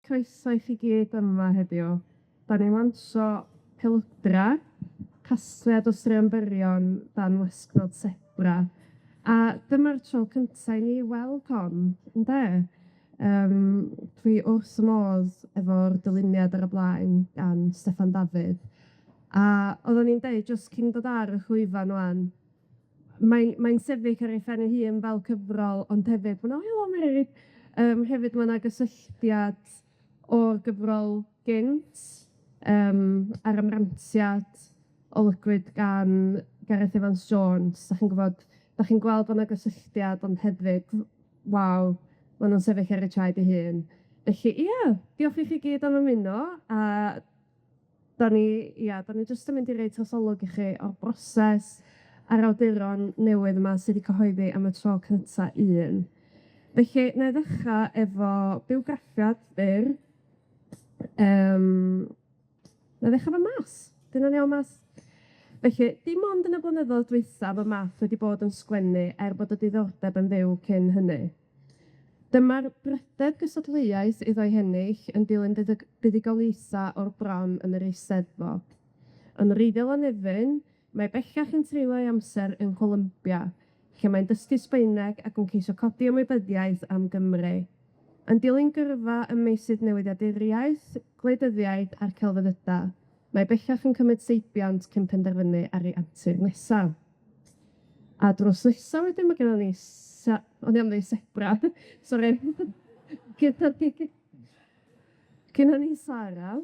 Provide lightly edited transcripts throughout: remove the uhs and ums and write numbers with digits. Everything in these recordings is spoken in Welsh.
Croeso i chi gyd yma heddiw. 'Dan ni'n lansio Pelydra, casgliad o straeon byrion dan wasgod Sebra, a dyma'r tro cynta i ni weld hon, ynde? Dwi wrth 'y modd efo'r dyluniad ar y blaen gan Steffan Dafydd, a oddwn i'n deud jyst cyn dod ar y llwyfan ŵan, mae'n sefyll ar ei phen ei hun fel cyfrol, ond hefyd ma' 'na helo Mererid! Hefyd ma' 'na gysylltiad o'r gyfrol gynt, a'r amrantiad olygwyd gan Gareth Evans Jones, 'dach chi'n gwbod, 'dach chi'n gweld bo' 'na gysylltiad, ond hefyd, waw, ma' nw'n sefyll ar eu traed eu hun. Felly, ia, diolch i chi gyd am ymuno, a 'dan ni, ia, 'dan ni jyst yn mynd i roi trosolwg i chi o'r broses a'r awduron newydd yma sy 'di cyhoeddi am y tro cynta un. Felly, wna i ddechra efo bywgraffiad byr. Wna i ddechra efo Math. 'Di hynna'n iawn, Math? Felly, dim ond yn y blynyddoedd dwytha ma' Math wedi bod yn sgwennu, er bod y diddordeb yn fyw cyn hynny. Dyma'r drydedd gystadleuaeth iddo'i hennill yn dilyn buddugoliaetha o'r bron yn yr Eisteddfod. Yn wreiddiol o Nefyn, mae bellach yn treulio'i amser yn Columbia, lle mae'n dysgu Sbaeneg ac yn ceisio codi ymwybyddiaeth am Gymru. Yn dilyn gyrfa ym meysydd newyddiaduriaeth, gwleidyddiaeth a'r celfyddydau, mae bellach yn cymryd seibiant cyn penderfynu ar ei antur nesaf. A drws nesa wedyn ma' gynnon ni o'n i am ddeud sebra, sori. Gynnon ni Sara.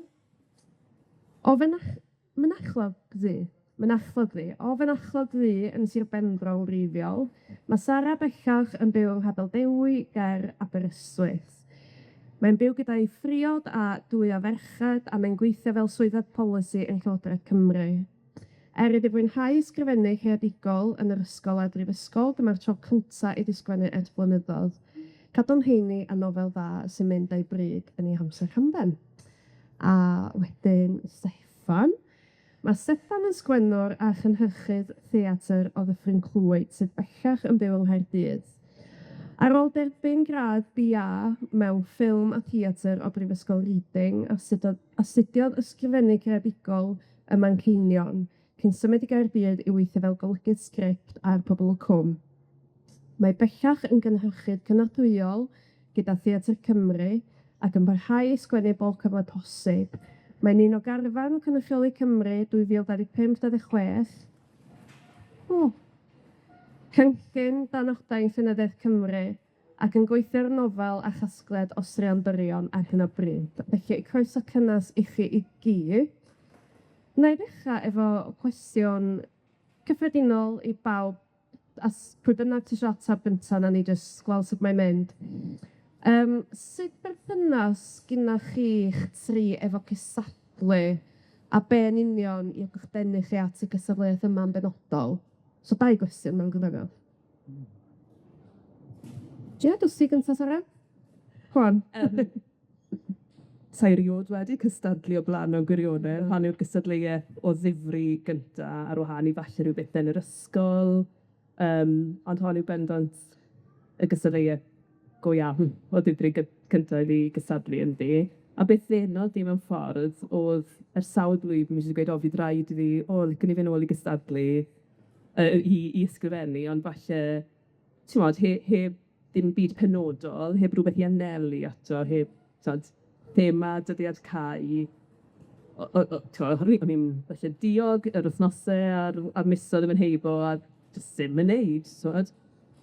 O Mynachlog Ddu, Mynachlog Ddu, o Fynachlog Ddu yn Sir Benfro yn wreiddiol, ma' Sara bellach yn byw yng Nghapel Dewi ger Aberystwyth. Mae'n byw gyda'i phriod a dwy o ferched, a mae'n gweithio fel swyddog polisi yn Llywodraeth Cymru. Er iddi fwynhau ysgrifennu creadigol yn yr ysgol a'r brifysgol, dyma'r tro cynta iddi sgwennu ers blynyddodd. Cadw'n heini a nofel dda sy'n mynd â'i bryd yn ei hamser hamdden. A wedyn Steffan. Ma' Steffan yn sgwennwr a chynhyrchydd theatr o Ddyffryn Clwyd sydd bellach yn byw yng Nghaerdydd. Ar ôl derbyn gradd Bee Aa mewn ffilm a theatr o Brifysgol Reading, astudiodd ysgrifennu creadigol ym Manceinion, cyn symud i Gaerdydd i weithio fel golygydd sgript ar Pobol y Cwm. Mae bellach yn gynhyrchydd cynorthwyol gyda Theatr Cymru ac yn parhau i sgwennu bob cyfle posib. Mae'n un o garfan Cynrychioli Cymru 2025-26. O! Cynllun dan odaith Llenyddiaeth Cymru ac yn gweithio ar nofel a chasgliad o straeon byrion ar hyn o bryd. Felly, croeso cynnes i chi i gyd. Wna i ddechra efo cwestiwn cyffredinol i bawb, a pwy bynnag ti isio atab gynta, nawn ni jyst gweld sut mae'n mynd. Sut berthynas gynna chi'ch tri efo cystadlu, a be yn union i eich denu chi at y gystadleuaeth yma yn benodol? So dau gwestiwn mewn gwirionedd. Ie, dos ti gynta Sara? Go on. Sa i eriod wedi cystadlu o bla'n mewn gwirionedd, hon yw'r gystadleuaeth o ddifri gynta ar wahân i falle ryw bethe yn yr ysgol, ond hon yw bendant y gystadleuaeth go iawn o ddifri cynta i fi gystadlu ynddi. A beth ddenodd fi mewn ffordd o'dd ers sawl blwyddyn fi 'di gweud, o, fydd raid i fi, o, licen i fynd nôl i gystadlu, i ysgrifennu, ond falle, t'mod, heb dim byd penodol, heb rwbeth i anelu ato, heb, t'mod, thema, dyddiad cau, t'mod, o'n i'n falle diog yr wythnose a'r misoedd yn mynd heibo a jyst ddim yn neud, t'mod.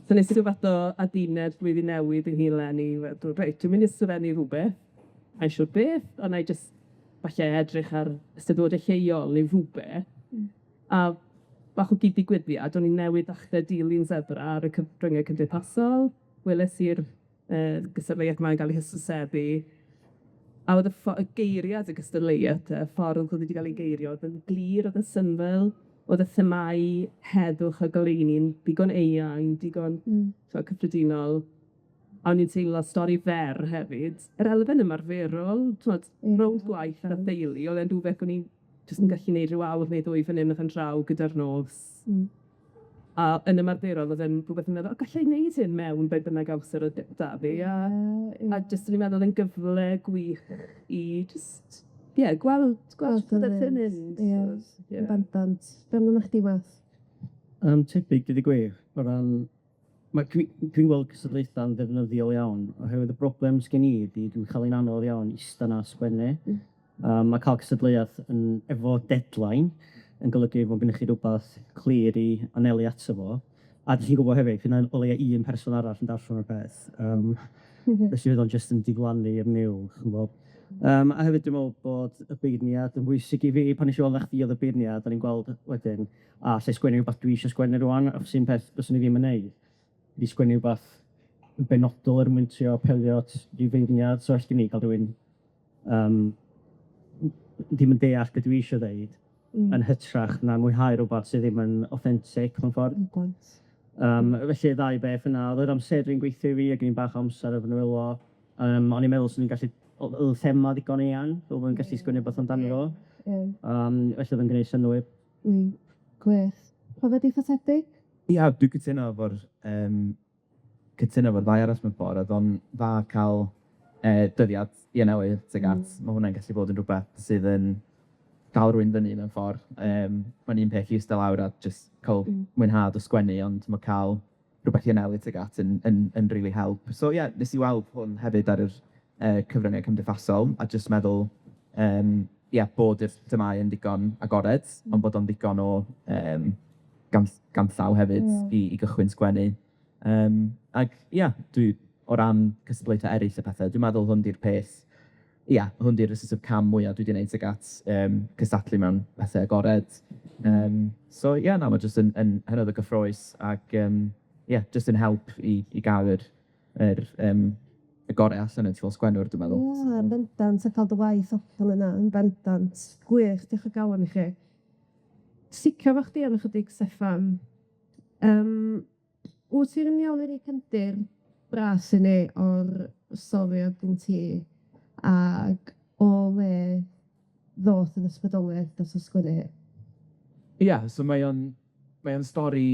So nes i ryw fath o adduned blwyddyn newydd yng nghyn leni, meddwl, reit, dwi'n mynd i ysgrifennu rhywbeth, sai'n siŵr beth, ond wna i jyst falle edrych ar Eisteddfodau lleol neu rhywbeth. A bach o gyd-ddigwyddiad, o'n i newydd ddechrau dilyn Zebra ar y cyfryngau cymdeithasol, weles i'r gystadleuaeth 'ma yn ga'l ei hysbysebu, a o'dd y y geiriad y gystadleuaeth te, y ffordd o'dd wedi ga'l ei geirio, o'dd yn glir, o'dd yn syml, o'dd y themâu heddwch a goleuni'n ddigon eang, digon t'od cyffredinol, a o'n i'n teimlo stori fer hefyd, yr elfen ymarferol, t'mod, rownd gwaith a theulu, o'dd e'n rwbeth o'n i'n jyst yn gallu neud ryw awr neu ddwy fan 'yn a fan draw gyda'r nos. A yn ymarferol o'dd e'n rwbeth yn meddwl, o galla i wneud hyn mewn be' bynnag amser o'dd 'da fi, a a jyst o'n i'n meddwl o'dd e'n gyfle gwych i jyst, ie, gweld gweld shwt o'dd pethe'n mynd. Ie, yn bendant. Be' amdanach chdi Wes? Tebyg, deud y gwir, o ran ma' dwi'n gweld cystadlaetha'n ddefnyddiol iawn, oherwydd y broblem sgen i ydi dwi'n ca'l 'i'n anodd iawn ista 'na a sgwennu. Ma' ca'l cystadleuaeth yn efo deadline yn golygu fod gennych chi rwbath clir i anelu ato fo, a 'dach chi'n gwbod hefyd, fydd 'na o leia un person arall yn darllen y peth, felly fydd o'n jyst yn diflannu i'r niwl, ch'mo'. A hefyd dwi'n me'wl bod y beirniad yn bwysig i fi, pan nesh i weld na chdi o'dd y beirniad, o'n i'n gweld wedyn, a allai sgwennu rwbath dwi isio sgwennu rŵan, achos un peth byswn i ddim yn neud, 'di sgwennu rwbath yn benodol er mwyn trio apelio at ryw feirniad, so well gen i ga'l rywun yym ddim yn deall be' dwi isio ddeud. Yn hytrach na mwyhau rwbath sydd ddim yn authentic mewn ffordd. Bendant. Felly y ddau beth yna, o'dd yr amseru'n gweithio i fi, ac o'n i'n bach o amser efo nwylo, o'n i'n meddwl swn i'n gallu o'dd y thema ddigon eang, fel bo' fi'n gallu sgwennu wbath amdano fo. Felly o'dd o'n gneud synnwyr. Gwych. Profiad eitha tebyg? Ia, dwi'n cytuno efo'r yym cytuno efo'r ddau arall mewn ffordd, o'dd o'n dda ca'l dyddiad i anelu tuag at. Ma' hwnna'n gallu bod yn rwbeth sydd yn dal rywun fyny mewn ffordd. Ma'n un peth i ista lawr a jyst ca'l mwynhad o sgwennu, ond ma' ca'l rwbeth i anelu tuag at yn yn yn rili help. So ie, nes i weld hwn hefyd ar yr cyfryngau cymdeithasol, a jyst meddwl ie, bod yr themâu yn ddigon agored, ond bod o'n ddigon o ganllaw hefyd i gychwyn sgwennu. Ag ia, dwi o ran cystadlaethau eraill a pethe, dwi'n meddwl hwn 'di'r peth, ia, hwn 'di'r sort of cam mwya dwi 'di neud tuag at cystadlu mewn pethe agored. So ie, na, ma' jyst yn yn hynod o gyffrous ac ie, jyst yn help i ga'l yr yr yym y gore allan o ti fel sgwennwr, dwi'n meddwl. Ie, yn bendant, a ca'l dy waith allan yna, yn bendant. Gwych, diolch o galon i chi. Sticio efo chdi am ychydig, Steffan. Wyt ti'n iawn i roi cefndir bras i ni o'r stori oedd gen ti, ag o le ddoth yr ysbrydoliaeth dros y sgwennu hi? Ia, so mae o'n mae o'n stori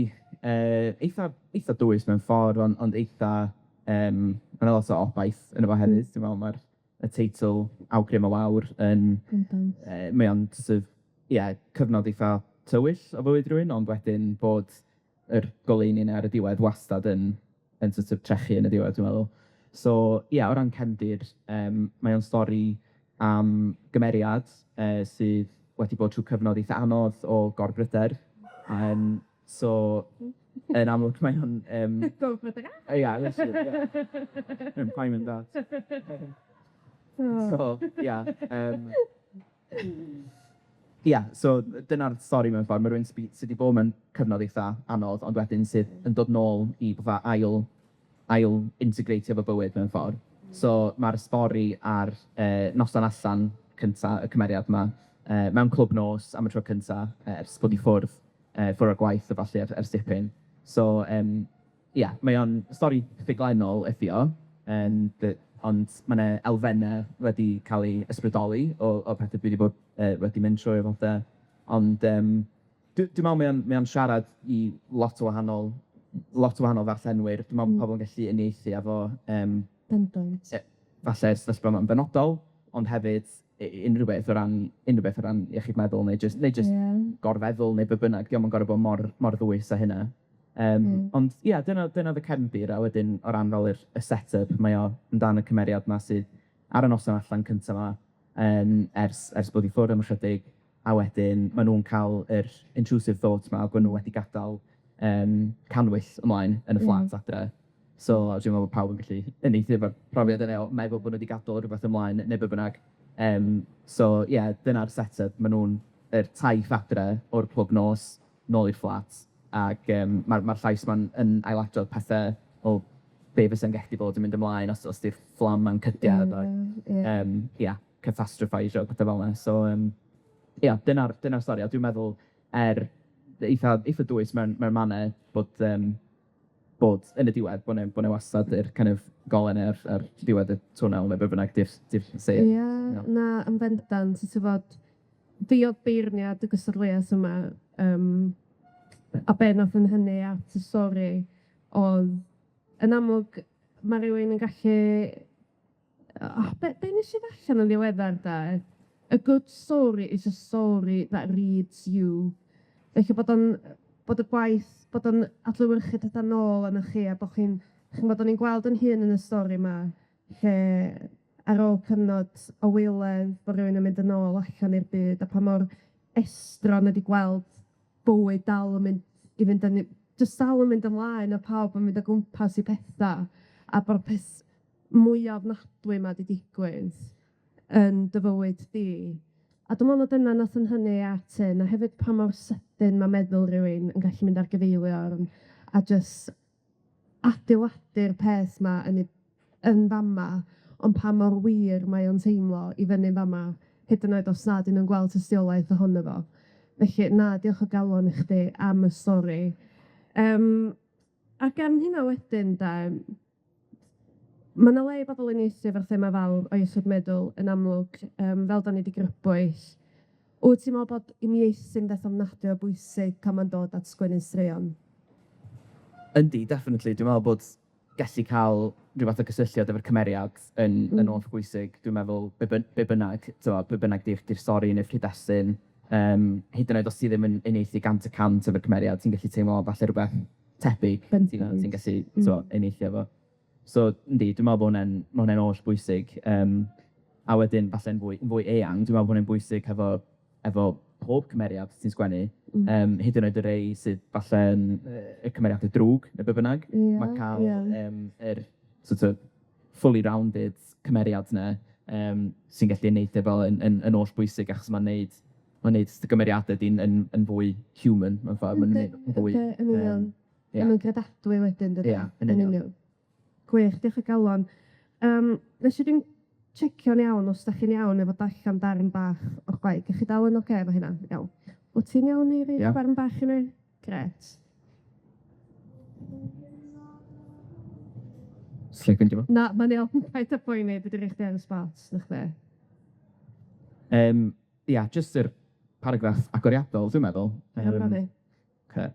eitha eitha dwys mewn ffordd, ond eitha ma' 'na lot o obaith yno fo hefyd. Dwi'n me'wl ma'r y teitl Awgrym y Wawr yn Bendant. Mae o'n sort of, ie, cyfnod eitha tywyll o fywyd rywun, ond wedyn bod yr goleuni 'na ar y diwedd wastad yn yn sort of trechu yn y diwedd, dwi'n meddwl. So ie, o ran cefndir, mae o'n stori am gymeriad sydd wedi bod trwy cyfnod eitha anodd o gorbryder. So yn amlwg mae o'n Gorbryder? Ia, literally, ie. Ddim cweit mynd at. So ia ia, so dyna'r stori mewn ffordd. Ma' rywun sy 'di bod mewn cyfnod eitha anodd, ond wedyn sydd yn dod nôl i fatha ail ail integreitio efo bywyd mewn ffordd. So ma'r stori ar noson allan cynta y cymeriad 'ma mewn clwb nos am y tro cynta ers bod i ffwrdd ffwrdd o'r gwaith a ballu ers dipyn. So ia, mae o'n stori ffuglenol ydi o, ond ma' 'na elfenne wedi ca'l eu ysbrydoli o pethe dwi 'di bod wedi mynd trwy a pethe, ond dwi me'wl mae o'n siarad i lot o wahanol lot o wahanol ddarllenwyr. Dwi'n me'wl bo' pobol yn gallu uniaethu efo Bendant. Falle sefyllfa yma'n benodol, ond hefyd unrhyw beth o ran unrhyw beth o ran iechyd meddwl neu jyst neu jyst gorfeddwl neu be bynnag, dio'm yn gor'o' bod mor mor ddwys â hynna. Ond ia, dyna o'dd y cefndir, a wedyn o ran fel yr y set-up, mae o amdan y cymeriad 'ma sydd ar y noson allan cynta 'ma ers bod i ffwrdd am ychydig, a wedyn ma' nw'n ca'l yr intrusive thoughts 'ma, bo' nw wedi gadal cannwyll ymlaen yn y fflat adre. So dwi'n me'wl bo' pawb yn gallu uniaethu efo'r profiad yna o meddwl bo' nw wedi gadal rwbeth ymlaen ne' be' bynnag. So ie, dyna'r set-up, ma' nw'n yr taith adre o'r clwb nos nôl i'r fflat, ag ma'r llais 'ma'n yn ailadrodd pethe o be' fysa'n gallu bod yn mynd ymlaen os 'di'r fflam 'ma'n cydiad a ia, catastropheisio pethe fel 'na. So ia, dyna'r stori, a dwi'n meddwl er eitha dwys mewn manne bod yn y diwedd bo' 'ne wastad yr kind of golau 'ne ar diwedd y twnnel ne' be' bynnag 'di'r sêr. Ie, na, yn bendant, ti'n gwbod, fi o'dd beirniad y gystadleuaeth yma A be' nath 'yn nhynnu at y stori o'dd yn amlwg ma' rywun yn gallu o be' be' wnes i ddarllen yn ddiweddar de? A good story is a story that reads you. Felly bod o'n bod y gwaith, bod o'n adlewyrchu petha nôl arnoch chi a bo' chi'n ch'mod o'n i'n gweld 'yn hun yn y stori 'ma, lle ar ôl cyfnod o waeledd, bo' rywun yn mynd yn ôl allan i'r byd, a pa mor estron ydi gweld bywyd dal yn mynd i fynd yn jyst dal yn mynd ymlaen, a pawb yn mynd o gwmpas 'u petha, a bo'r peth mwya ofnadwy 'ma 'di digwydd yn dy fywyd di. A dwi me'wl na dyna nath 'yn nhynnu at hyn, a hefyd pa mor sydyn ma' meddwl rywun yn gallu mynd ar gyfeiliorn a jyst adeiladu'r peth 'ma yn 'i yn fa' 'ma, ond pa mor wir mae o'n teimlo i fyny fa' 'ma, hyd yn oed os nad 'yn nw'n gweld tystiolaeth ohono fo. Felly, na, diolch o galon i chdi am y stori. Ac am hynna wedyn de, ma' 'na le i bobol uniaethu efo'r thema fawr o iechyd meddwl yn amlwg, fel 'dan ni 'di grybwyll. Wyt ti'n meddwl bod uniaethu'n beth ofnadwy o bwysig pan ma'n dod at sgwennu straeon? Yndi, definitely. Dwi'n meddwl bod gallu ca'l ryw fath o gysylltiad efo'r cymeriad yn yn oll bwysig. Dwi'n meddwl be' be' bynnag, t'mo' be' bynnag 'di'r 'di'r stori neu'r cyd-destun, hyd yn oed os ti ddim yn uniaethu 100% efo'r cymeriad, ti'n gallu teimlo falle rwbeth tebyg ti'n gallu t'mo' uniaethu efo. So yndi, dwi'n meddwl bo' hwnna'n ma' hwnna'n oll bwysig. A wedyn falle'n fwy yn fwy eang, dwi'n meddwl bo' hwnna'n bwysig hefo efo pob cymeriad ti'n sgwennu. Hyd yn oed y rei sydd falle'n y cymeriade drwg ne' be' bynnag. Ie. Ma' ca'l yr sort of fully rounded cymeriad 'na sy'n gallu neud e fel yn yn yn oll bwysig achos ma'n neud ma'n neud dy gymeriade di'n yn yn fwy human mewn ffordd, ma'n neud yn fwy Yn union. Ie. Ma' nw'n gredadwy wedyn dydi? Ia, yn union. Gwych, diolch o galon. Nes i ddim checio'n iawn os 'dach chi'n iawn efo darllan darn bach o'ch gwaith. 'Dach chi dal yn ocê efo hynna? Iawn. Wt ti'n iawn i reid darn bach i ni? Grêt. Lle ffindio fo? Na, mae'n iawn, paid â poeni, dwi 'di rhoi chdi ar y spot, 'na chdi. Ia, jyst yr paragraff agoriadol, dwi'n meddwl. Ocê.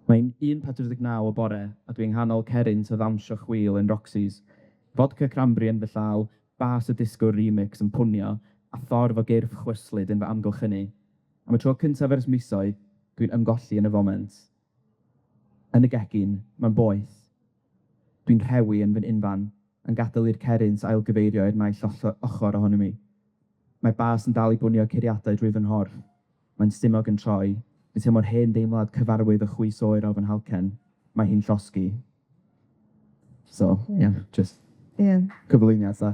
Mae'n 1:49 y bore, a dwi yng nghanol cerrynt o ddawnsio chwil yn Roxy's. Fodca cranberry yn fy llaw, bas y disgo remix yn pwnio, a thorf o gyrff chwyslyd yn fy amgylchynu. Am y tro cyntaf ers misoedd, dwi'n ymgolli yn y foment. Yn y gegin, mae'n boeth. Dwi'n rhewi yn fy unfan, yn gadael i'r cerrynt ailgyfeirio i'r naill ochr ohono mi. Mae bas yn dal i bwnio curiadau drwy fy nghorff. Mae'n stumog yn troi. Dwi'n teimlo'r hen deimlad cyfarwydd o chwys oer o fy nhalcen. Mae hi'n llosgi. So, yeah, just cyflwyniad, ta.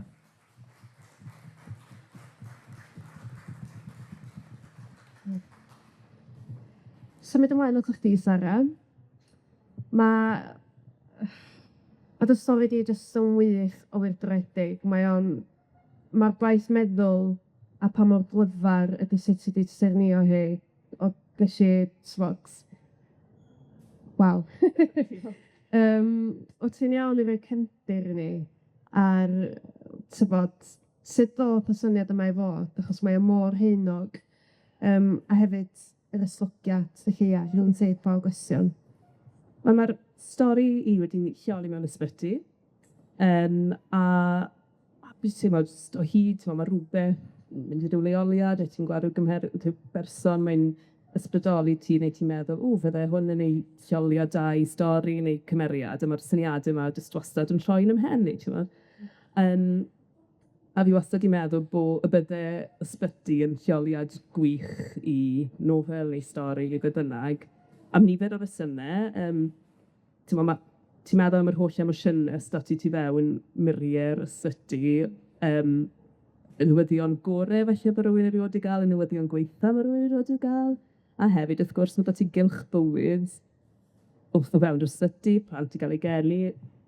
Symud ymlaen atoch chdi, Sara. Ma' dy stori di jyst yn wych o wyrdroedig. Mae o'n ma'r gwaith meddwl a pa mor glyfar ydy sut ti 'di saernïo hi, o ges i t'mod, waw. Wt ti'n iawn i roi cefndir i ni ar t'bod, sut ddoth y syniad yma i fod, achos mae o mor haenog, a hefyd yr ysgogiad, felly ie, hwnna'n sef sawl gwestiwn. Wel, ma'r stori i wedi lleoli mewn ysbyty, a fi teimlo jyst o hyd, t'mo', ma' rwbeth yn mynd i ryw leoliad, a ti'n gweld ryw ryw berson, mae'n ysbrydoli ti, neu ti'n meddwl, ww, fydde hwn yn ei lleoliad da i stori neu cymeriad, a ma'r syniade 'ma jyst wastad yn troi yn 'ym mhen i, t'mod? A fi wastad 'di meddwl bo' y bydde ysbyty yn lleoliad gwych i nofel neu stori neu be bynnag, am nifer o resyme, t'mo' ma' ti'n meddwl am yr holl emosiyne sy 'da ti tu fewn muriau'r ysbyty, y newyddion gore falle bo' rywun erioed 'di ga'l, y newyddion gwaetha ma' rywun erioed 'di ga'l, a hefyd, wrth gwrs, ma' 'da ti gylch bywyd wrth o fewn yr ysbyty, plant 'di ga'l eu geni,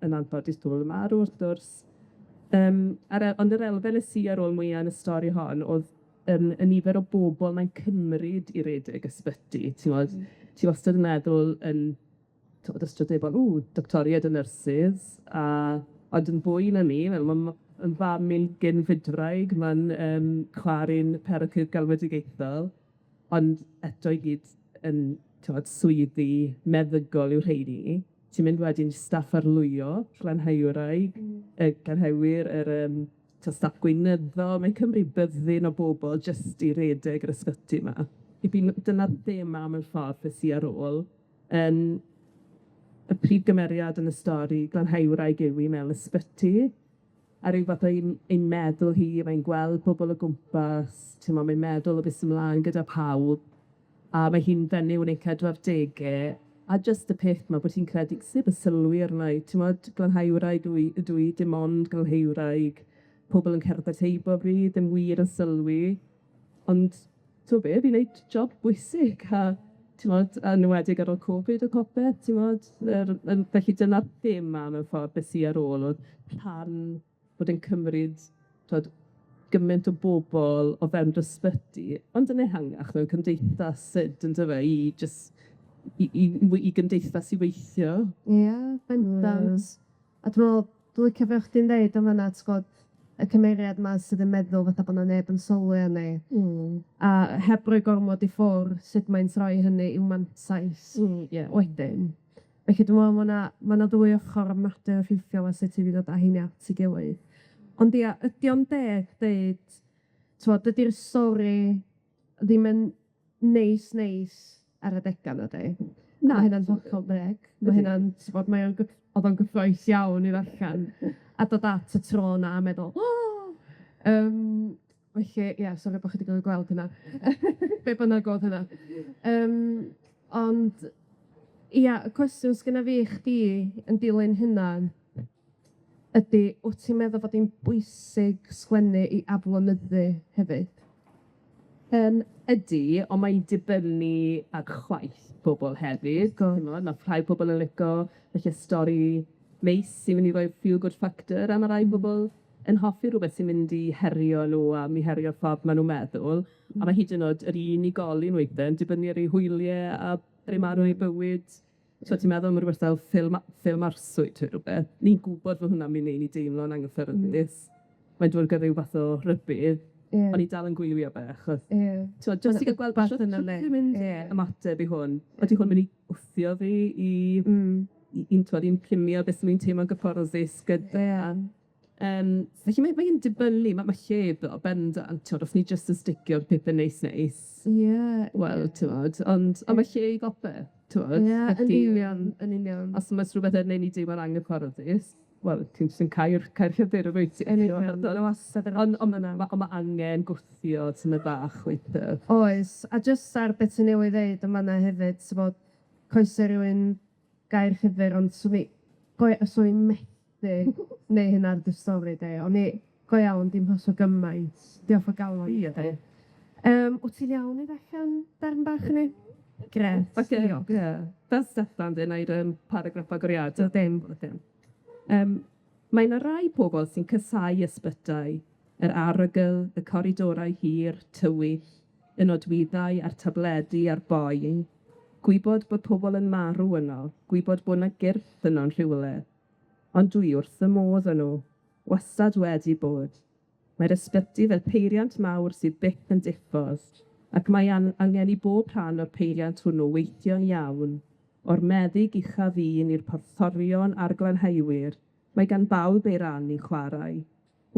yn anffodus pobol yn marw wrth gwrs. Ond yr elfen es i ar ôl mwya yn y stori hon o'dd y nifer o bobol mae'n cymryd i redeg ysbyty, t'mod? Ti wastad yn meddwl yn t'mod, ystrydebol, ww, doctoriaid a nyrsys, a ond yn fwy na 'ny, fel ma' 'yn fam i'n gyn-fydwraig, ma'n chwa'r i'n therapydd galwedigaethol, ond eto i gyd yn t'mod, swyddi meddygol yw rheini. Ti'n mynd wedyn i staff arlwyo, glanheuwraig, yy glanhewyr, yr t'o' staff gweinyddol, mae'n cymryd byddin o bobol jyst i redeg yr ysbyty 'ma. I fi'n dyna'r thema mewn ffordd be' sy ar ôl. Y prif gymeriad yn y stori, glanheuwraig yw 'i mewn ysbyty, a ryw fath o ein meddwl hi, mae'n gweld pobol o gwmpas, t'mo', mae'n meddwl o beth sy mlaen gyda pawb, a mae hi'n fenyw yn ei 40e, a jyst y peth 'ma bod hi'n credu, sneb yn sylwi arna i, t'mod, glanhauwraig dw i ydw i, dim ond glanheuwraig, pobol yn cerdded heibo fi, ddim wir yn sylwi, ond t'mo' be', fi'n neud job bwysig a t'mod, yn enwedig ar ôl Covid a popeth, t'mod, felly dyna'r thema mewn ffordd be' sy ar ôl o'dd rhan bod yn cymryd, t'wod, gymaint o bobol o fewn dy ysbyty, ond yn ehangach mewn cymdeithas 'fyd yndyfe, i jyst i gymdeithas i weithio. Ie, bendant. A dwi me'wl, dwi licio be' o' chdi'n ddeud yn fanna, t'god, y cymeriad 'ma sydd yn meddwl fatha bo' 'na neb yn sylwi arni. A heb roi gormod i ffwr' sut mae'n troi hynny i'w mantais. Ie. Wedyn. Felly dwi me'wl ma' 'na ma' 'na ddwy ochor ofnadwy o effeithiol a sut ti 'di dod â heini at 'i gilydd. Ond ia, ydi o'n deg deud, t'mod, dydi'r stori ddim yn neis neis ar adega nadi? Na. Ma' hynna'n hollol deg. Ma' hynna'n, t'mod, mae o'n o'dd o'n gyffrous iawn i ddarllen a dod at y tro 'na a meddwl! Felly, ie, sori bo' chi 'di ga'l gweld hynna. Be' bynnag o'dd hynna. Ond ia, y cwestiwn sgynna fi i chdi yn dilyn hynna ydi, wt ti'n meddwl bod 'i'n bwysig sgwennu i aflonyddu hefyd? Ydi, on' mae'n dibynnu ar chwaeth pobol hefyd. Chimod, ma' rhai pobol yn lico falle stori neis sy'n mynd i roi feel good factor, a ma' rai bobol yn hoffi rwbeth sy'n mynd i herio nw a mi herio'r ffordd ma' nw'n meddwl. A ma' hyd yn o'd yr un unigolyn weithe yn dibynnu ar eu hwylie a ble ma' nw eu bywyd. So ti'n meddwl am rwbeth fel ffilm arswyd ne' rwbeth, ni'n gwbod bo' hwnna'n myn' i neud ni deimlo'n anghyffyrddus. Mae'n dod gyda ryw fath o rhybudd. Ie. O'n i dal yn gwylio fe achos Ie. t'mod jyst i ga'l gweld Rwbath yna le. shwt dwi'n mynd Ie. ymateb i hwn. Ydi hwn mynd i wthio fi i i'n t'mod i'n plymio beth sy'n teimlo'n gyfforddus gyda. Ie. Felly mae mae'n dibynnu, ma' lle iddo bendant, t'mod os ni jyst yn sticio i'r pethe neis neis. Ie. Wel, t'mod, ond ma' lle i bopeth, t'mod? Ie, yn union, yn union. Os ma' rhywbeth yn neud ni deimlo'n anghyfforddus, wel, ti'n jyst yn cau'r llyfr a wyt ti? Yn union, ma' wastad yr Ond ma' angen gwthio tymed bach weithe. Oes, a jyst ar be' ti newydd ddeud yn fan 'na hefyd, t'mod, croeso rywun gau'r llyfr, ond swn i swn i'n methu neu' hynna ar dy stori di. O'n i, go iawn, dim hollol gymaint. Diolch o galon i chdi. Wt ti'n iawn i ddarllen darn bach i ni? Grêt. Ocê, ie. Fel Steffan 'di neud paragraff agoriadol. Dim. Dim. Mae 'na rai pobol sy'n casáu ysbytai, yr arogl, y coridorau hir, tywyll, y nodwyddau a'r tabledi a'r boen, gwybod bod pobol yn marw yno, gwybod bod 'na gyrff yno'n rhywle, ond dwi wrth fy modd â nhw, wastad wedi bod. Mae'r ysbyty fel peiriant mawr sydd byth yn diffodd, ac mae angen i bob rhan o'r peiriant hwnnw weithio'n iawn, o'r meddyg uchaf un i'r porthorion a'r glanheuwyr, mae gan bawb ei ran i chwarae.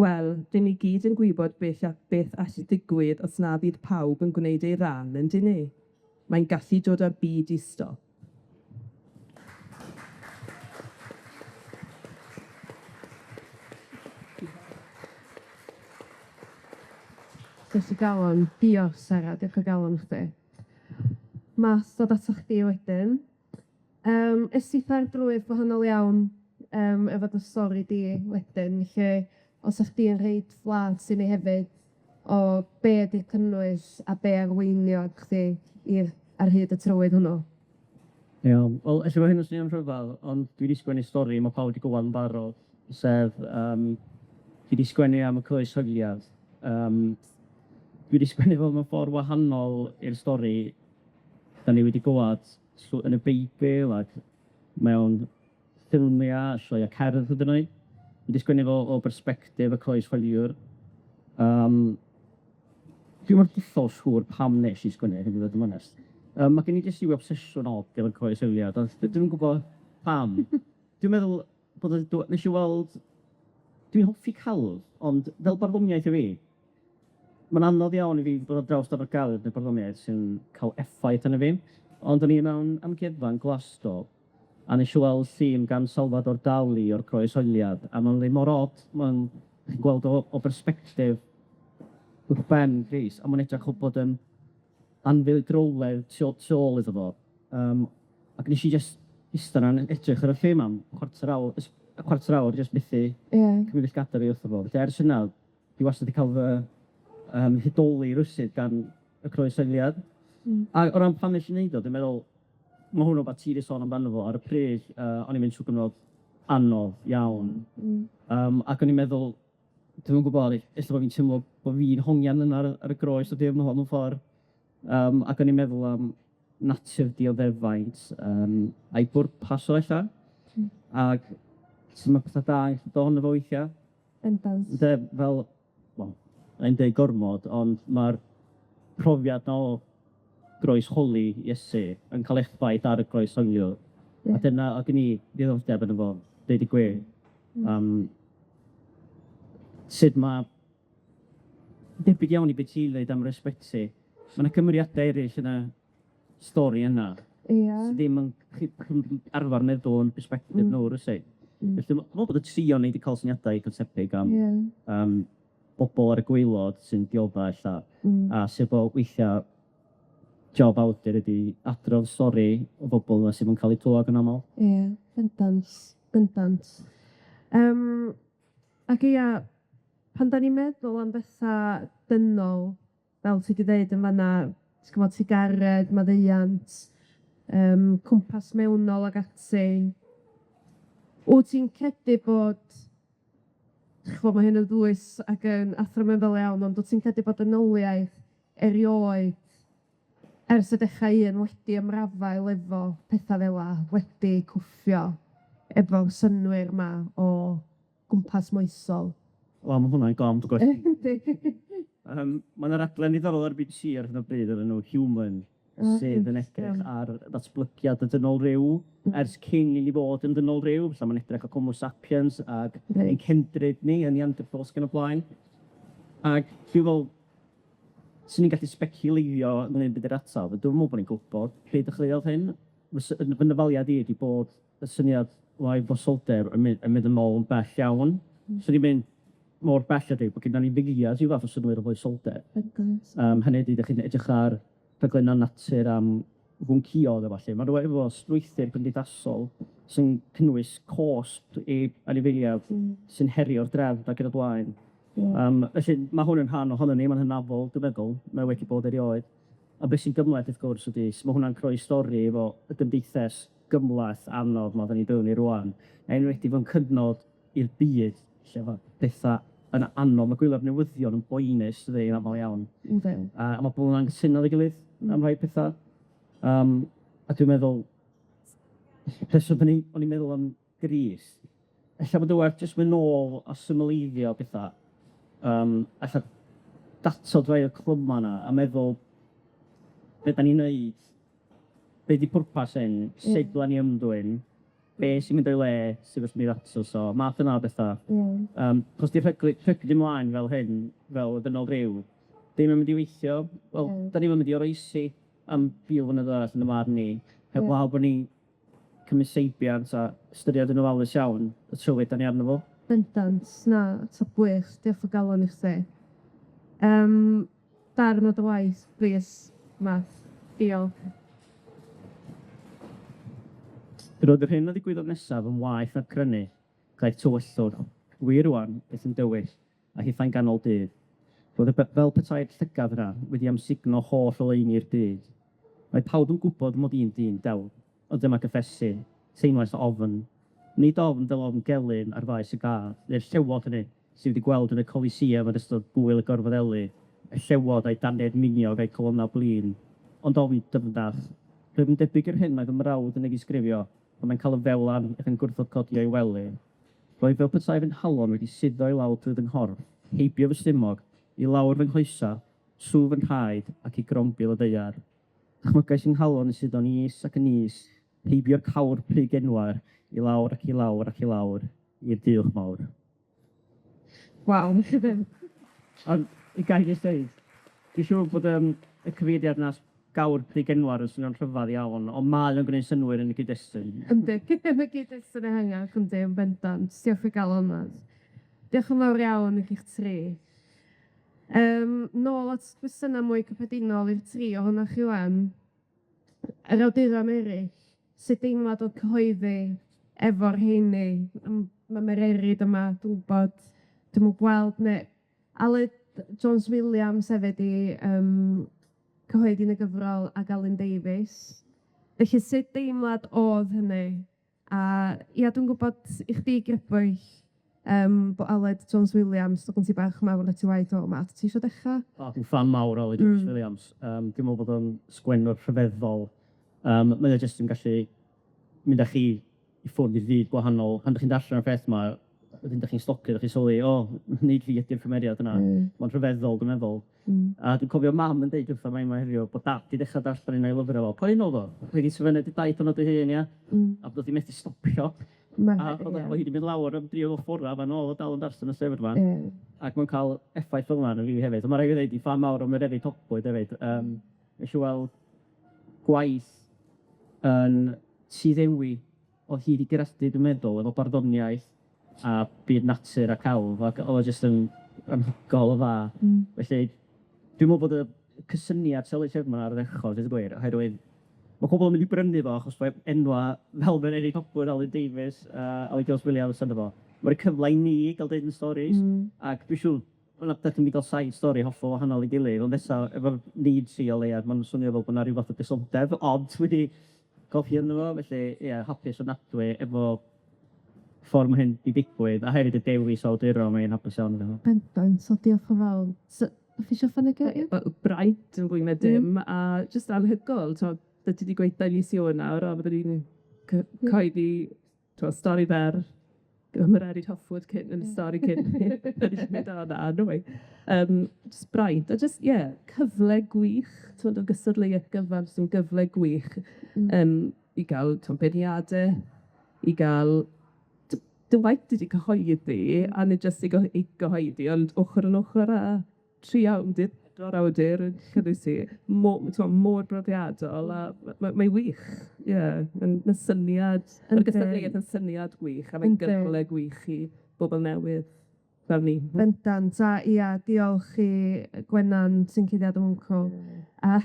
Wel, 'dyn ni gyd yn gwybod beth beth all ddigwydd os na fydd pawb yn gwneud ei ran, yndyn ni? Mae'n gallu dod â'r byd i stop. Diolch o galon. Diolch, Sara, diolch o galon chdi. Math, dod atoch chdi wedyn. Es ti ar drywydd gwahanol iawn efo dy stori di wedyn, lle os o'ch chdi yn rhoid blas i ni hefyd o be' ydi'r cynnwys a be' arweiniodd chdi i'r ar hyd y trywydd hwnnw. Iawn, wel, ella bo' hyn yn swnio'n rhyfadd, ond dwi 'di sgwennu stori ma' pawb 'di glwad yn barod, sef dwi 'di sgwennu am y croeshoeliad. Dwi 'di sgwennu fo mewn ffor wahanol i'r stori 'dan ni wedi glwad yn y Beibl ac mewn ffilmia, sioea cerdd hyd yn oed. Dwi 'di sgwennu fo o bersbectif y croeshoeliwr. Dwi'm yn hollol siŵr pam wnes i sgwennu hyn i fod yn onest. Ma' gen i jyst ryw obsesiwn od efo'r croeshoeliad, ond dwi'm yn gwbod pam. Dwi'n meddwl bod o'n dw- nes i weld, dwi'n hoffi celf, ond fel barddoniaeth i fi, ma'n anodd iawn i fi ddod ar draws darn o gelf neu barddoniaeth sy'n ca'l effaith arno fi, ond o'n i mewn amgueddfa yn Glasgow, a nes i weld llun gan Salvador Dali o'r croeshoeliad, a ma'n rei mor od, ma'n chi'n gweld o o bersbectif uwchben Crist, a ma'n edrach fel bod yn anfeidroledd tu ôl tu ôl iddo fo, yym ac nes i jyst ista 'na'n edrych ar y llun 'ma am chwarter awr, jyst chwarter awr, jyst methu... Ie. ...cymryd llgada fi wrtho fo, felly ers hynna, dwi wastad 'di ca'l fy yym hudoli rywsut gan y croeshoeliad. A o ran pam nes i neud o, dwi'n meddwl, ma' hwn rwbath ti 'di sôn amdano fo ar y pryd, o'n i'n mynd trwy gyfnod anodd iawn. Ac o'n i'n meddwl, dwi'm yn gwbod, ella bo' fi'n teimlo bo' fi'n hongian yna ar y groes o dim mewn ffor, ac o'n i'n meddwl am natur dioddefaint, a'i bwrpas o ella, ag su' ma' petha da yn gallu dod ohono fo weithia'. Bendant. Ynde, fel, wel, 'nai'm deud gormod, ond ma'r profiad 'na o groesholi Iesu yn ca'l effaith ar y groeshoeliwr. A dyna o'dd gen i ddiddordeb yno fo, deud y gwir. Sud ma' debyg iawn i be' ti'n ddeud am yr ysbyty, ma' 'na cymeriade eryll yn y stori yna. Ia. Sy ddim yn chi chi'm yn arfar meddwl yn persbectif nw rywsut. Felly dwi me'wl bod y tri o'n ni 'di ca'l syniadau eitha tebyg am... Ie. ...am bobol ar y gwaelod sy'n diodda ella. A sut bo' weithia' job awdur ydi adrodd stori o bobol 'na sydd yn ca'l eu clywad yn amal. Ie, bendant, bendant. Ac ia, pan 'dan ni'n meddwl am betha dynol, fel ti 'di ddeud yn fan 'na, ti'n gwbod, trugaredd, maddeuant cwmpas mewnol ag ati, wt ti'n credu bod, ch'mo' ma' hyn yn ddwys ac yn athronyddol iawn, ond wt ti'n credu bod dynoliaeth erioed ers y dechra un wedi ymrafael efo petha fel 'a, wedi cwffio efo'r synnwyr 'ma o gwmpas moesol? Wel, ma' hwnna'n gom gwestiwn. Yndi. Ma' 'na raglen ddiddorol ar BBC ar hyn o bryd o'r enw Human, sydd yn edrych ar ddatblygiad y dynol ryw ers cyn i ni fod yn dynol ryw, so ma'n edrych ar Homo sapiens ag ein cendryd ni, y Neanderthals ac yn y blaen. Ag dwi'n me'wl, swn i'n gallu speculeiddio ynglyn be' 'di'r atab, ond dwi'm yn me'wl bo' ni'n gwbod pryd dechreuodd hyn. Fy nyfaliad i ydi bod y syniad o aefosoldeb yn mynd yn ôl yn bell iawn. Swn i'n mynd mor bell a dweud bod gynnon ni filiau rhyw fath o synnwyr o foesoldeb. Bendant. Hynny ydi, 'dach chi'n edrych ar rhaglenna natur am fwncïod a ballu, ma' nw efo strwythur cymdeithasol sy'n cynnwys cosb i anifeiliad sy'n herio'r drefn ac yn y blaen. Felly ma' hwn yn rhan ohonon ni, ma'n hynafol, dwi'n meddwl, mae wedi bod erioed. A be' sy'n gymhleth, wrth gwrs, ydi su' ma' hwnna'n croestorri efo y gymdeithas gymlath anodd 'ma 'dan ni'n byw ynddi rŵan, enwedig mewn cyfnod i'r byd lle ma' petha yn anodd, ma' gwylio'r newyddion yn boenus dydi, yn amal iawn. Yndi. A ma' pobol yn anghytuno efo'i gilydd am rhai petha. A dwi'n meddwl, rheswm o'n i'n meddwl am Grist, ella bod o werth jyst mynd nôl a symleiddio petha, ella datod rhai o'r clyma 'na a meddwl be' 'dan ni'n neud, be' 'di pwrpas hyn, sut ddylan ni ymddwyn, be' sy'n mynd o'i le, sut fyswn i ddatrys o, math yna o betha. Achos 'di rhyglu ymlaen fel hyn, fel y dynol ryw, ddim yn mynd i weithio, wel, 'dan ni'm yn mynd i oroesi am fil flynedd arall yn y marn i, heblaw bo' ni'n cymryd seibiant a ystyried yn ofalus iawn y trywydd 'dan ni arno fo. Bendant, na, ateb gwych, diolch o galon i chdi. Darn o dy waith, plîs, Math. Diolch. Roedd yr hyn a ddigwyddodd nesaf yn waeth na'r crynu, daeth tywyllwch, wir rŵan, beth yn dywyll, a hithau'n ganol dydd. Roedd y fel petai'r llygad yna wedi amsugno holl oleuni'r byd. Mae pawb yn gwybod mod i'n dyn dewr, ond dyma gyffesu, teimlais ofn. Nid ofn fel ofn gelyn ar faes y gad, neu'r llewod hynny sydd wedi gweld yn y Coliseum yn ystod gŵyl y Gorfoddelu, y llewod a'i dannedd miniog a'i colonnau blin, ond ofn dyfndach. Roedd yn debyg i'r hyn mae fy mrawd yn ei ddisgrifio pan mae'n cael y felan ac yn gwrthod codi o'i wely. Roedd fel petai fy nghalon wedi suddo i lawr drwy fy nghorff, heibio fy stumog, i lawr fy nghoesa, trw fy nhraed ac i grombil y ddaear. Dychmygais yng nghalon yn suddo'n is ac yn is, heibio'r cawr pry genwar, i lawr ac i lawr ac i lawr, i'r düwch mawr. Waw. Ond ga i jyst deud, dwi'n siŵr bod yym y cyfeiriad 'na gawr pry genwar yn swnio'n rhyfadd iawn, on' mae o'n gwneud synnwyr yn y cyd-destun. Yndi, yn y gyd-destun ehangach, yndi, yn bendant. Diolch o galon. Diolch yn fawr iawn i chi'ch tri. Nôl at gwestiyna mwy cyffredinol i'r tri ohonoch chi ŵan. Yr awduron eryll, sut deimlad o'dd cyhoeddi efo'r rheini? Ma' Mererid yma, dwi'n gwbod, dwi'm yn gweld ne' Aled Jones Williams hefyd i cyhoeddi yn y gyfrol ag Alun Davies. Felly sut deimlad o'dd hynny? A ia, dwi'n gwbod i chdi grybwyll bo' Aled Jones Williams, do'dd gen ti barch mawr at 'i waith o 'ma. Ti isio dechra? O, dwi'n ffan mawr o Aled Jones Williams. Dwi'n me'wl bod o'n sgwennwr rhyfeddol. Mae o jyst yn gallu mynd â chi i ffwrdd i fyd gwahanol. Pan 'dach chi'n darllen y peth 'ma, wedyn 'dach chi'n stopio, 'dach chi'n sylwi, o, nid fi ydi'r cymeriad yna. Ma'n rhyfeddol, dwi'n meddwl. A dwi'n cofio mam yn deud wrtha fi 'ma heddiw bod dad 'di dechra darllen un o'i lyfra fo. Pa un o'dd o? Chi 'di sefydlu dy daith arno dy hun, ia? A bod 'i methu stopio. A o'dd o hi 'di mynd lawr am dri o fora fan ôl o dal yn darllen y llyfr 'ma. Ac ma'n ca'l effaith fel 'na arno fi hefyd. On' ma' rai' fi ddeud, dwi'n ffan mawr o Mererid Hopwood hefyd. Nes i weld gwaith yn Tŷ Ddewi, o'dd hi 'di guradu, dwi'n meddwl, efo barddoniaeth a byd natur a celf, ac o'dd o jyst yn anhygoel o dda. Felly, dwi'n me'wl bod y cysyniad selu llyfr 'ma ardderchog, deud y gwir, oherwydd ma' pobol yn mynd i brynu fo achos mae enwa' fel Mererid Hopwood, Alun Davies, a Aled Jones Williams arno fo. Ma'n roi cyfle i ni ga'l deud 'yn storis. Ac dwi siŵr ma' 'na 'dach chi'n mynd i ga'l saith stori hollol wahanol i gilydd, ond nesa efo'r ni tri o leia, ma'n swnio fel bo' 'na ryw fath o gysondeb od wedi codi ynddo fo, felly ie, hapus ofnadwy efo ffor ma' hyn 'di digwydd, a hefyd y dewis o awduron, mae'n hapus iawn efo. Bendant, so diolch yn fawr. So, chi isio ychwanegu? Wel, braint yn fwy na dim, a jyst anhygoel, t'mod, be' ti 'di gweutho i mis Ionawr, a fyddwn ni'n cyhoeddi, t'mod, stori fer gyda Mererid Hopwood cyn yn y stori cyn o na, no way. Jyst braint, a jyst, ie, cyfle gwych, t'mod, o gystadleuaeth gyfan, jyst yn gyfle gwych i ga'l, t'mod, beirniade, i ga'l dy waith di 'di cyhoeddi, a nid jyst i gyhoeddi, ond ochr yn ochr â tri awdur, pedwar awdur yn cynnwys i, t'mo' mor brofiadol, a mae'n wych, ie, ma'n syniad, ma'r gystadleuaeth yn syniad gwych, a mae'n gyfle gwych i bobol newydd fel ni. Bendant, a ia, diolch i Gwenan sy'n cuddiad yn wncwl. A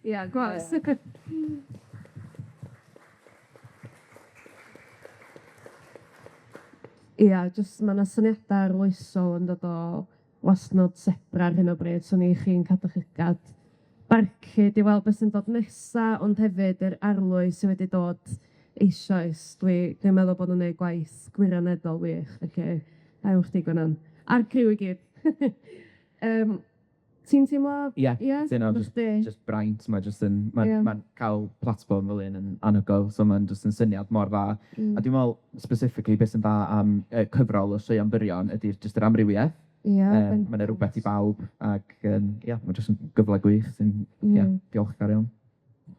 ia, gwas. Ia, jyst ma' 'na syniada arloesol yn dod o wasnod Sebra ar hyn o bryd, so ni chi'n cadw llygad barcud i weld beth sy'n dod nesa, ond hefyd yr arlwy sy wedi dod eisoes. Dwi'n meddwl bod nw'n neud gwaith gwirioneddol wych, felly da iawn chdi Gwenan, a'r criw i gyd. Ti'n teimlo? Ie. Ie? Dyna jyst braint, mae jyst yn ma' ma' ca'l platfform fel un yn anhygoel, so ma'n jyst yn syniad mor dda. A dwi'n me'wl specifically beth sy'n dda am y cyfrol o straeon byrion ydi'r jyst yr amrywiaeth. Ie. Ma' 'na rwbeth i bawb ac ia, ma' jyst yn gyfle gwych sy'n ia, diolchgar iawn.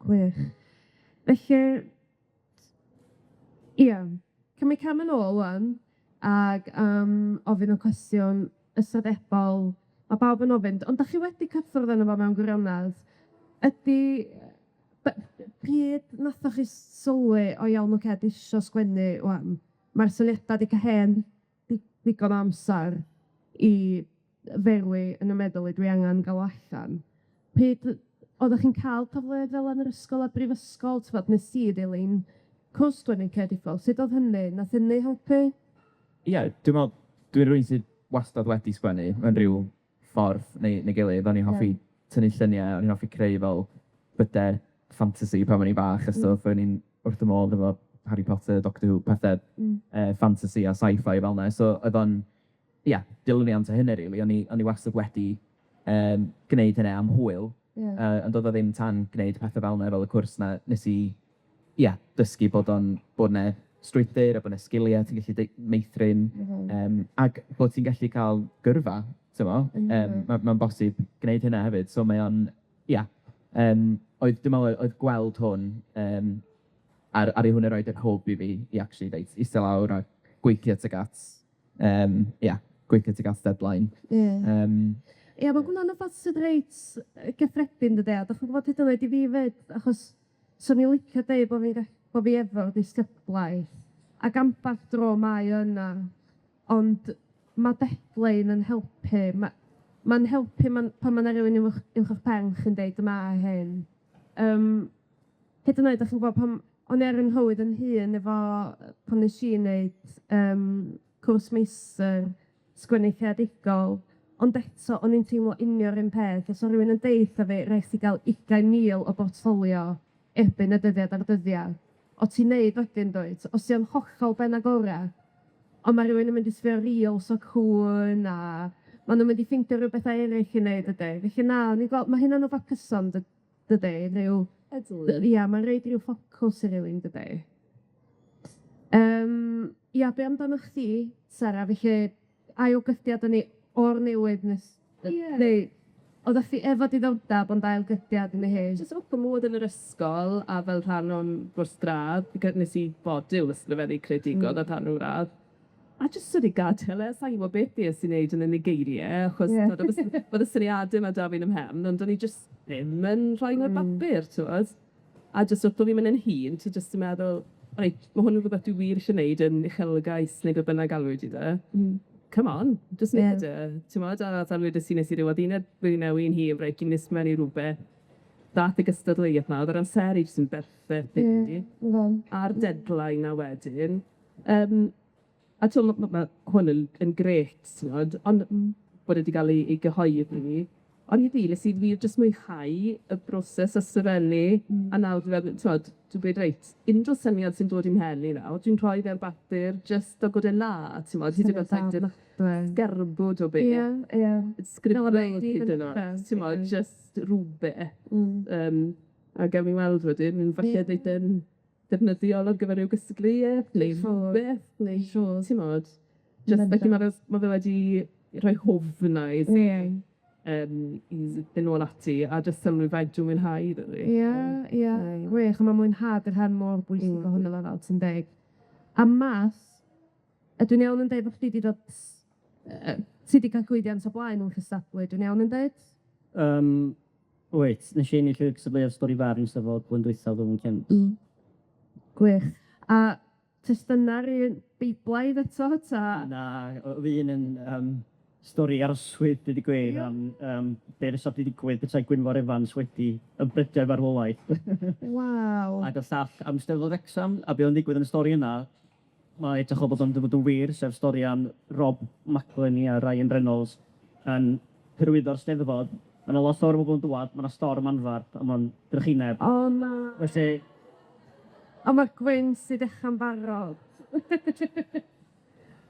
Gwych. Felly, ia, cymryd cam yn ôl ŵan ag ofyn y cwestiwn ystadebol ma' bawb yn ofyn, ond 'dach chi wedi cyffwrdd arno fo mewn gwirionedd, ydi pryd nathoch chi sylwi o iawn, ocê, dwi isio sgwennu ŵan, ma'r syniada 'di ca' hen ddigon o amsar i ferwi yn y meddwl i dwi angen ga'l o allan. Pryd oeddech chi'n ca'l cyfleoedd fel 'na yn yr ysgol a'r brifysgol, t'mod, nes i ddilyn cwrs sgwennu creadigol, sut o'dd hynny? Nath hynny helpu? Ie, dwi'n me'wl dwi'n rywun sydd wastad wedi sgwennu mewn ryw ffordd neu gilydd. O'n i'n hoffi tynnu llynie, o'n i'n hoffi creu fel byde ffantasi pan o'n i'n bach a stwff, o'n i'n wrth fy modd efo Harry Potter, Doctor Who, pethe ffantasi a sci-fi fel 'na. So oedd o'n, ie, dilyniant o hynny rili. O'n i wastad wedi gneud hynny am hwyl. Ond doedd o ddim tan gneud pethe fel 'na, fel y cwrs 'na, nes i, ie, dysgu bod o'n bod 'na strwythur a bod 'na sgilie ti'n gallu meithrin, ac bod ti'n gallu cael gyrfa, t'mo'? Ma'n bosib gneud hynna hefyd, so mae o'n, ia, oedd dwi'n me'wl oedd gweld hwn yym ar ar i hwnna roid yr hwb i fi i actually reit ista lawr a gweithio tuag at yym ia, gweithio tuag at deadline. Ie. Yym. Ia, ma' hwnna'n wbath sydd reit gyffredin dydi, a 'dach chi'n gwbod hyd yn oed i fi 'fyd, achos swn i'n licio deud bo' fi'n bo' fi efo'r disgyblaeth, ac amball dro mae o yna, ond ma' deadline yn helpu, ma' ma'n helpu ma'n pan ma' 'na rywun uwch uwch 'ych pen chi'n deud ma' hyn. Yym hyd yn oed 'dach chi'n gwbod pan o'n i ar 'y nhrywyd 'yn hun efo pan wnes i wneud yym cwrs meistr sgwennu creadigol, ond eto o'n i'n teimlo union 'r un peth, os o' rywun yn deud 'tha fi, rhaid chdi ga'l 20,000 o bortffolio erbyn y dyddiad a'r dyddiad, o' ti'n neud wedyn dwyt, os ti yn hollol ben agora, on' ma' rywun yn mynd i sbio reels o cŵn a ma' nw'n mynd i ffindio ryw betha eryll i neud dydy. Felly na, o'n i'n gweld ma' hynna'n wbath cyson dydy, ryw Ia, mae'n reid ryw ffocws i rywun dydy. Yym ia, be' amdanoch chdi, Sara? Felly ailgydiad yn ei o'r newydd nes... Ie. Neu oddach chdi efo diddordab ond ailgydiad yn ei hun? Jyst wrth fy modd yn yr ysgol a fel rhan o'n gwrs gradd, nes i fodiwl ysgrifennu creadigol ar rhan o'n radd. A jyst sort of gadel e, sain gwbod beth fues i'n neud yn y geirie, achos yeah. O'dd y o'dd y syniade 'ma 'da fi yn 'y mhen, ond o'n i jyst ddim yn rhoi nw ar bapur, t'mod? A jyst wrth bo' fi'n mynd yn hŷn, ti jyst yn meddwl, reit, ma' hwn yn rwbeth dwi wir isie neud yn uchelgais neu be' bynnag alw di de. Come on, jyst neud e, t'mod? A fel wedes i, nes i ryw adduned blwyddyn newydd hun, reit, dwi'n myn' i sgwennu rwbeth. Dath y gystadleuaeth 'ma, o'dd yr amseru jyst yn berffeth rili. A'r deadline 'na wedyn. Yym a t'mo' ma' ma' ma' hwn yn yn grêt, t'mod, ond bod e 'di ga'l ei ei gyhoeddi. Ond i fi, nes i wir jyst mwynhau y broses o sgrifennu, a nawr dwi feddwl, t'mod, dwi'n gweud reit, unryw syniad sy'n dod i'm mhen i nawr, dwi'n rhoi fe ar bapur jyst fel bod e 'na, t'mod, hyd yn oed os taw sgerbwd o beth. Ie, ie. Sgribl hyd yn oed, t'mod, jyst rwbeth. Yym a gawn ni weld wedyn, falle fydd e'n defnyddiol ar gyfer ryw gystadleuaeth neu rhywbeth, neu Siŵr. T'mod, jyst felly ma' fe ma' fe wedi rhoi hwb yna i Ie. yym i fynd nôl ati a jyst sylwi faint dwi'n mwynhau rili. Ie, ie, gwych, a ma' mwynhad yn rhan mor bwysig ohono fo, fel ti'n deud. A Math, ydw i'n iawn yn deud bo' chdi 'di dod yy ti 'di ca'l llwyddiant o blaen yn cystadlu, dwi'n iawn yn deud? Yym wyt, nes i ennill y cystadleuaeth stori fer yn Eisteddfod blwyddyn dwytha blwyddyn cynt. Gwych. A testyna'r un Beiblaidd eto, ta? Na, o'dd un yn yym stori arswyd, deud y gwir, am yym be' fysa 'di digwydd petai Gwynfor Evans wedi ymbrydio i farwolaeth. Waw. Ag y llall am Steddfod Wrecsam, a be' o'dd yn digwydd yn y stori yna, mae edrych fel bod o'n mynd yn wir, sef stori am Rob McElhenney a Ryan Reynolds yn hyrwyddo'r Steddfod. Ma' 'na lot fawr o bobl yn dŵad, ma' 'na storm anfarth, a ma'n drychineb. O na. Felly... A ma'r gwynt 'di dechra'n barod.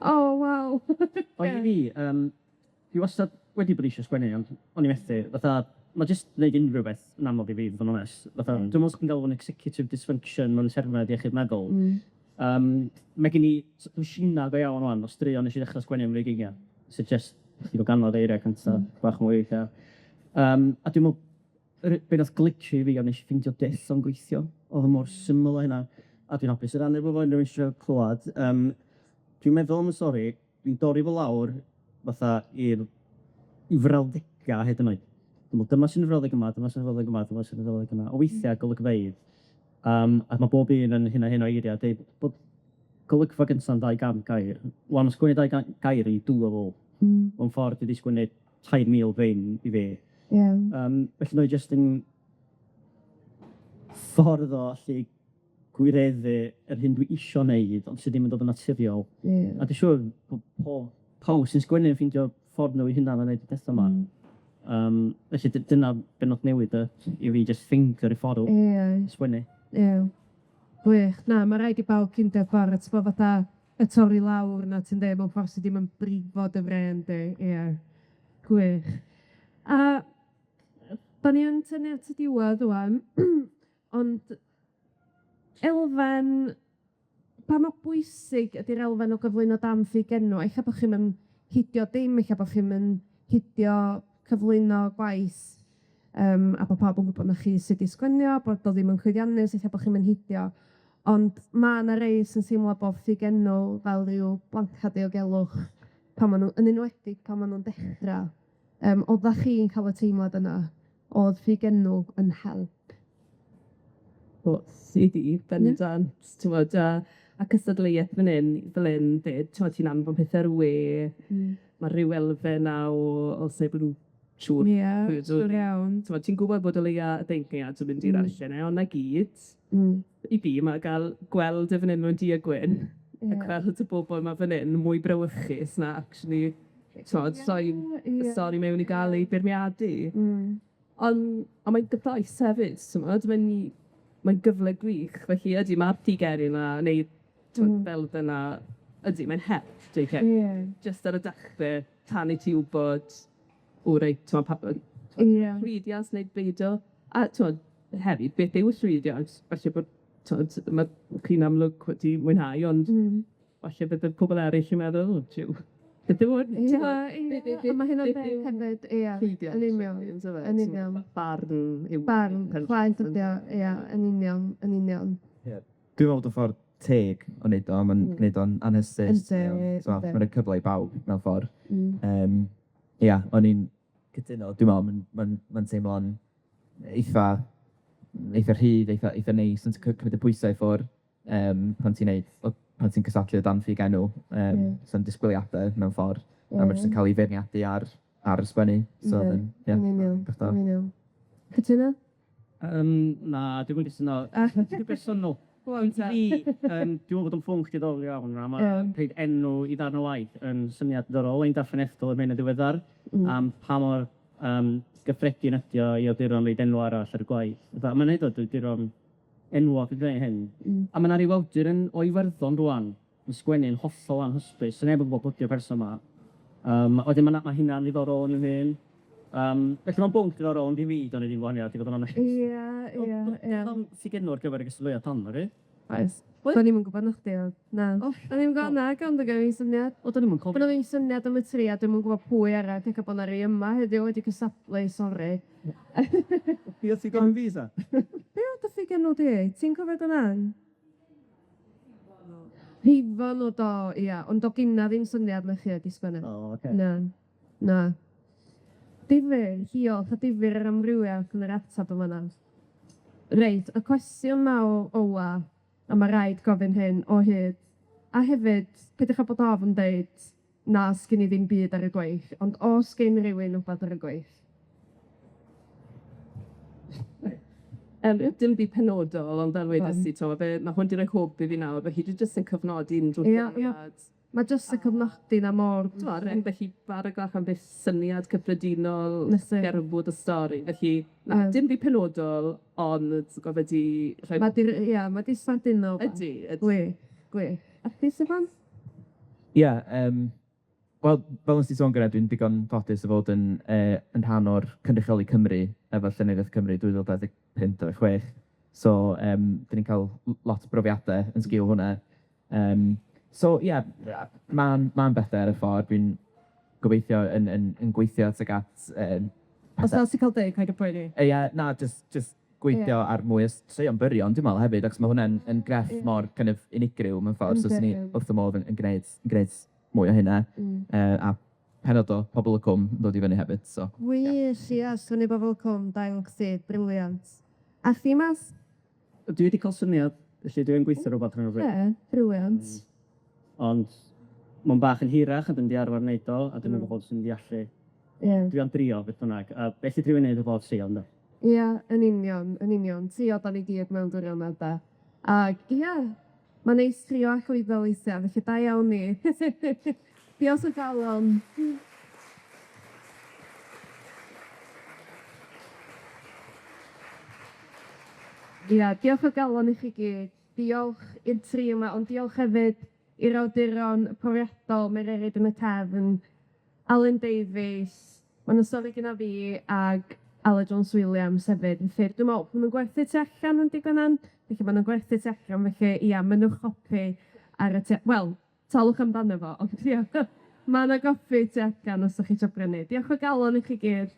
O waw. Ond i fi, yym, dwi wastad wedi bod eisiau sgwennu, ond o'n i methu. Fatha, ma' jyst wneud unrhyw beth yn anodd i fi, fod yn onest. Fatha, mm. dwi'n meddwl chi'n galw fo'n executive dysfunction mewn termau iechyd meddwl. Mm. Um, mae gen i dwsina go iawn wan o straeon nes i ddechrau sgwennu am ugeiniau, so just chdi o ganol eiriau cynta, bach mwy ella. Um, a dwi'n meddwl, be nath glitch i fi, ond nes i ffeindio dull o'n gweithio. Oedd o mor syml â hynna. A dwi'n hapus i rannu efo unrhyw un isio clywad. Um, dwi'n meddwl am y stori, dwi'n dorri fo lawr fatha i'r i frawddega hyd yn oed. Dwi'n meddwl, dyma sy'n y frawddeg yma, dyma sy'n y frawddeg yma, dyma sy'n y frawddeg yma. O weithiau golygfeydd, um, a mae bob un yn hyn a hyn o eiriau, deud bod golygfa gynta'n 200 gair. Wan, os sgwennu 200 gair i doable, mewn ffordd dwi 'di sgwennu 3,000 fein i fi. Ie. Um, felly mae jyst yn ffordd o allu gwireddu yr hyn dwi isio wneud, ond sydd ddim yn dod yn naturiol. Ie. A dwi siŵr bo' pob pawb sy'n sgwennu yn ffeindio ffordd nhw eu hunan o neud y petha 'ma. Yym felly dyna be' nath newid y i fi jyst ffeindio'r ffordd o Ie. sgwennu. Ie. Gwych. Na, ma' raid i bawb ffindio ffordd, t'bo' fatha y torri lawr 'na ti'n deud mewn ffordd sy ddim yn brifo dy frên di. Ie. Gwych. A 'dan ni yn tynnu at y diwedd ŵan, ond elfen, pa mor bwysig ydi'r elfen o gyflwyno dan ffugenw? Ella bo' chi'm yn hidio dim, ella bo' chi'm yn hidio cyflwyno gwaith. A bo' pawb yn gwbod na chi sy 'di sgwennu o, bod o ddim yn llwyddiannus, ella bo' chi'm yn hidio. Ond ma' 'na rei sy'n teimlo bo' ffugenw fel ryw blancad diogelwch pan ma' nw, yn enwedig pan ma' nw'n dechra. Oddach chi'n ca'l y teimlad yna, o'dd ffugenw yn help? Wel, ydi, bendant, t'mod, a cystadleuaeth fan 'yn, fel 'yn 'fyd, t'mod, ti'n anfon pethe ar y we. Ma' ryw elfen 'na o sneb yn siŵr. Ie, siŵr iawn. T'mod, ti'n gwbod bod o leia y beirniad yn mynd i ddarllen e, ond 'na gyd. I fi, ma' ga'l gweld e fan 'yn mewn du a gwyn, a gweld y bobol 'ma fan 'yn mwy brawychus na actually, t'mod, soi stori mewn i ga'l ei beirniadu. On' mae'n gyffrous hefyd, t'mod, mae'n mae'n gyfle gwych, felly ydi, ma'r pigeru 'ma, neu t'mod, fel yna, ydi, mae'n help, dwi'n credu. Jyst ar y dechre, tan i ti wbod, o reit, t'mod, pa llwyddiant neu beidio, a t'mod, hefyd, beth yw llwyddiant? Falle bod, t'mod, ma' chi'n amlwg wedi mwynhau, ond falle bydde pobol eryll yn meddwl, o, jiw, beth yw 'wn? Ie, ie, a ma' hynna'n beth hefyd, ie, yn union, yn union. Barn yw... Barn, chwaeth ydi o, ie, yn union, yn union. Ie. Dwi'n meddwl bod y ffordd teg o wneud o, ma'n gwneud o'n anhysbys. Yndi, So yndi. ma'n roi cyfle i bawb mewn ffordd. Ia, o'n i'n cytuno, dwi'n meddwl ma'n ma'n ma'n teimlo'n eitha eitha rhydd, eitha eitha neis, yn cymryd y pwysau i ffwr' pan ti'n neud o- pan ti'n cystadlu o dan ffugenw, sa'm disgwyliade mewn ffordd, a ma' jyst yn ca'l 'i feirniadu ar ar y sgwennu, so o'dd yn, ie. Yn union, peth da. yn union. Cytuno? Na, dwi'm yn cytuno. Dwi'n bersonol. Go on te. I fi, dwi'n meddwl bod o'n pwnc diddorol iawn, a ma' rhoid enw i ddarn o waith yn syniad diddorol. O'n i'n darllen erthygl am hyn yn ddiweddar, am pa mor gyffredin ydi o i awduron roid enw arall ar y gwaith. Fatha, ma'n neud o awduron enwog yn gwneud hyn. A ma' 'na ryw awdur yn o Iwerddon rŵan yn sgwennu'n hollol anhysbys, so neb yn gwbod pwy 'di'r person 'ma. Wedyn ma' 'na ma' hynna'n ddiddorol yn 'i hun. Felly ma'n bwnc diddorol, ond i fi, do'n i ddim gwahaniaeth i fod yn onest. Ie, ie, ie. Ond ffugenw ar gyfer y gystadleuaeth hon, nadi? Oes. Do'n i'm yn gwbod na chdi o'dd, na. Do'n i'm yn gwbod na, ond oedd gen i syniad. O, do'n i'm yn cofio. Gynna fi'm syniad am y tri a dwi'm yn gwbod pwy arall, ella bo' 'na rei yma heddiw wedi cystadlu, sori. Be' o't ti gofyn fi ta? Be' o'dd dy ffugenw di? Ti'n cofio dy ran? Rhifo nw do, ia, ond do' gynna ddim syniad na chi wedi sgwennu. O, ocê. Na, na. Difyr, diolch a difyr yr amrywiaeth yn yr atab yn fanna. Reit, y cwestiwn mawr ola, a ma' raid gofyn hyn o hyd, a hefyd, peidiwch â bod ofn deud na sgin i ddim byd ar y gweill, ond os gin rywun wbath ar y gweill? Dim byd penodol, ond fel wedes i, t'mo' fe ma' hwn 'di roi hwb i fi nawr, felly dwi jyst yn cyfnodi unrhyw syniad. Ma' jyst y cyfnodi 'na mor... T'mo' yr ambell i baragraff, ambell syniad cyffredinol, gerbwd y stori, felly na, dim byd penodol, ond gofyd i rhoi... Ma' 'di ia, ma' 'di sbarduno wbath. Ydi, ydi. Gwych, gwych. A chdi Steffan? Ie, wel, fel nes i sôn gynne, dwi'n digon ffodus o fod yn yn rhan o'r cynrychioli Cymru efo Llenyddiaeth Cymru 2025 a chwech. So 'dan ni'n ca'l lot o brofiade yn sgil hwnna. So ie, ma'n ma'n bethe ar y ffordd, dwi'n gobeithio yn yn yn gweithio tuag at Os na ti'n ca'l deud, paid â poeni. Ie, na, jyst jyst gweithio ar mwy o straeon byrion, dwi'n meddwl hefyd, achos ma' hwnna'n yn grefft mor kind of unigryw mewn ffordd, so swn i wrth fy modd yn yn gneud yn gneud mwy o hynna. A pennod o Pobol y Cwm yn dod i fyny hefyd, so. Wych, ia, sgwennu Bobol y Cwm, da iawn chdi, brilliant. A chdi Mas? Dwi wedi cael syniad, felly dwi'n gweithio ar rwbath ar hyn o bryd. Ie, brilliant. Ond ma'n bach yn hirach a dwi'm 'di arfer neud o, a dwi'm yn gwbod os dwi'n mynd i allu. Ie. Dwi am drio beth bynnag, a beth sy rhywun neud efo bob trio ynde? Ie, yn union, yn union. Trio 'dan ni gyd mewn gwirionedd de. Ag ie, ma'n neis trio a llwyddo weithia, felly da iawn ni. Diolch o galon. Ia, diolch o galon i chi gyd. Diolch i'r tri yma, ond diolch hefyd i'r awduron profiadol Mererid yn y cefn, Alun Davies, ma' 'na stori gynna fi ag Aled Jones Williams hefyd, felly dwi me'wl ma' nw'n gwerthu tu allan yn digon felly ma' nw'n gwerthu tu allan, felly ia, mynnwch gopi ar y tu wel, talwch amdano fo, ond ia, ma' 'na gopi tu allan os 'dach chi isio brynu. Diolch o galon i chi gyd.